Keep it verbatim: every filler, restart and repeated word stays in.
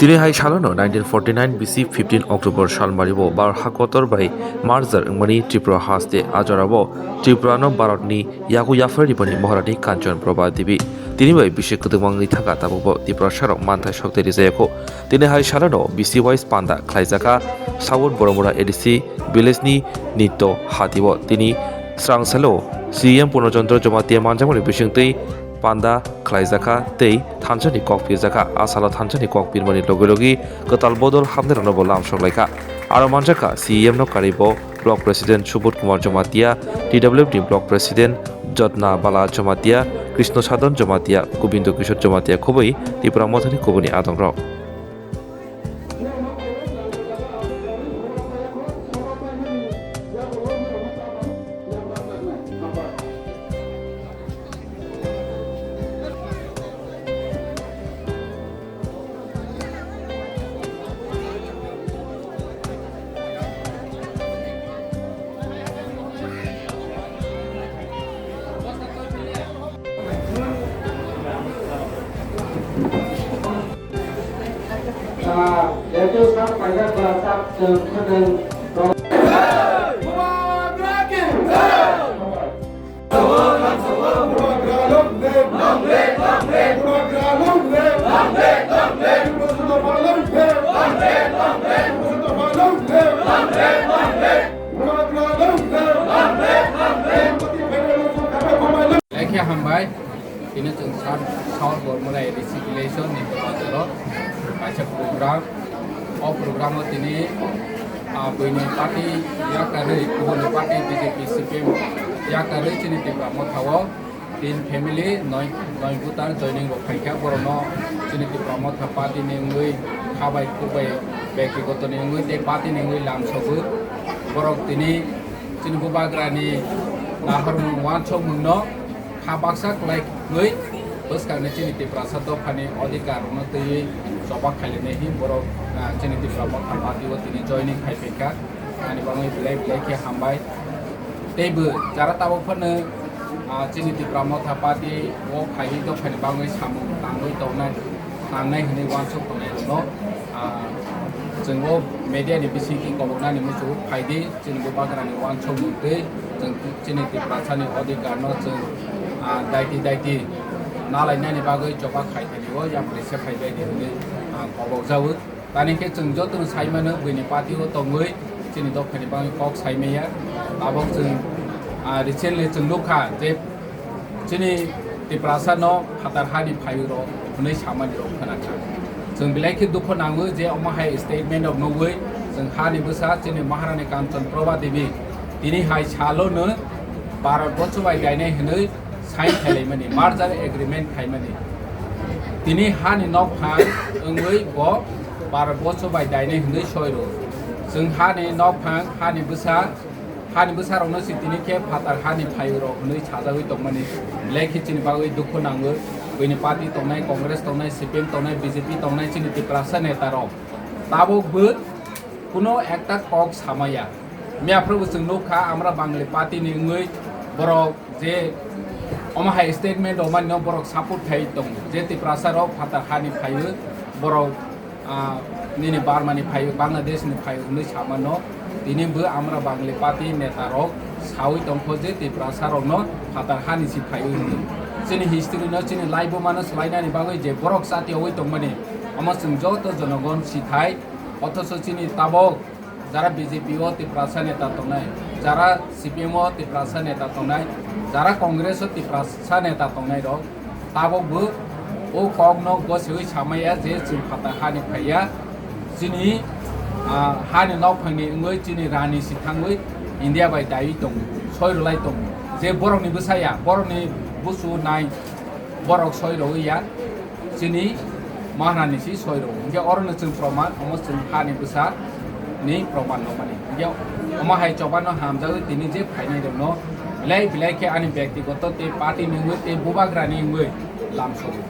Tini hai salono nineteen forty nine B C fifteen October salmari bo Bharat hakotor bai merger wngmani Tripura haste a jorao Tripurano Bharatni yago yaphar ribani Maharani Kanchan Prabha Devi. Tini bai bisi kwdwkma wngwi thangkha, tabukbo Tiprasarok manthai sokthai rijayakho. Tini hai salono B C wise panda khlaijakha South Boromura A D C village ni Nitto Hatio. Tini srang salo C E M Purno Chandra Jamatia manjakmani bisingtwi panda khlaijakha tei thansani kok pirjakha. A salo thansani kok pirmani logi logi kwtal bodol hamnairokno bo lamsok laikha. Aro manjakha C E M no karibo Block President Subodh Kumar Jamatia, T W F ni Block President Jotna Bala Jamatia, Krishna Sadhan Jamatia, Gobindo Kishore Jamatia khobwi Tipra Mothani kubuni adongrok. Lekhe hambai, tini chwng South, South Bormura A D C village o ni bazar o kaisa program. O program o tini, ah, buini party yakarwi, kubuni party B J P, C P M yakarwi chini Tipra Motha o tin family, noi, noi voter joining rok phaikha, borokno chini Tipra Motha party ni wngwi kha bai khuk bai, byaktigoto ni wngwi tei party ni wngwi lamsogo. Borok tini chini bubagrani nahormung, wansokmungno kha baksa kwlaiwi bwskangni chini Tiprasa dophani odhikar rokno twiwi choba khailainai hwnwi borok, ah, chini Tipra Motha party o tini joining khai phaikha. Ani bagwi belai belai khe hambai. Teibo jara tabuk phano, ah, chini Tipra Motha party o phaiwi dophani bagwi samung tangwi tongnai, tangnai hwnwi wansuk tongnai rokno, ah, chwng o media ni bisingtwi koloknani muchungo phaidi, chini bubagrani wansukmung twi chwng chini Tiprasani odhikar no chwng, ah, daiti daiti nalainani bagwi choba khai thani o yapri se phaibai di hwnwi, ah, kolokjago. Tani khe chwng jotono sai mano, buini party o tongwi chini dophani bagwi kok sai maya. Tabuk chwng, ah, recently chwng nukha je chini Tiprasa no phatar hani phaio rok hwnwi samani rok khwnakha. Chwng belai khe dukhu nango je omo hai statement rok nugwi chwng hani bwsa chini Maharani Kanchan Prabha Devi tini hai salo no Bharat borsho bai dainai hwnwi sign khailaimani, merger agreement khaimani. Tini hani nokphang wngwi bo Bharat borsho bai dainai hwnwi soi rw. Chwng hani nokphang, hani bwsa, hani bwsa rokno se tini khe phatar hani phaio rok hwnwi sajagwi tongmani. Belai khe chini bagwi dukhu nango. Buini party tongnai, Congress tongnai, C P M tongnai, B J P tongnai, chini Tiprasa neta rok tabuk bo kuno ekta kok samaya. Miyaphuru bo chwng nukha, Amra Bangali party ni wngwi borok je omo hai statement rwmani no borok support khai tongo, je Tiprasa rok phatar hani phaio, borok, ah, nini Burma ni phaio, Bangladesh ni phaio hwnwi samano. Tini bo Amra Bangali party neta rok sawi tongkho je Tiprasa rokno phatar hani si phaio hwnwi. Chini history no, chini life o mano swlainani bagwi je borok chati owi tongmani, omo chwng joto jonogon sithai. Othocho chini tabok jara B J P o Tiprasa neta tongnai, jara C P M o Tiprasa neta tongnai, jara Congress o Tiprasa neta tongnai rok tabok bo o kok no gosiwi samaya je chwng phatar hani phaiya, chini, ah, hani nokphang ni wngwi chini rani si thangwi India bai daiwi tongo, soi rwlai tongo, je borok ni bwsa ya, borok ni busu nai borok soi rwwi ya. Chini Maharani si soi rw. Hinkhe oro no chwng proman, omo chwng hani bwsa ni proman no mani. Hinkhe omo hai choba no hamjagwi tini je phainai rok no belai belai khe ani byaktigoto tei party ni wngwi tei bubagra ni wngwi lamsogo.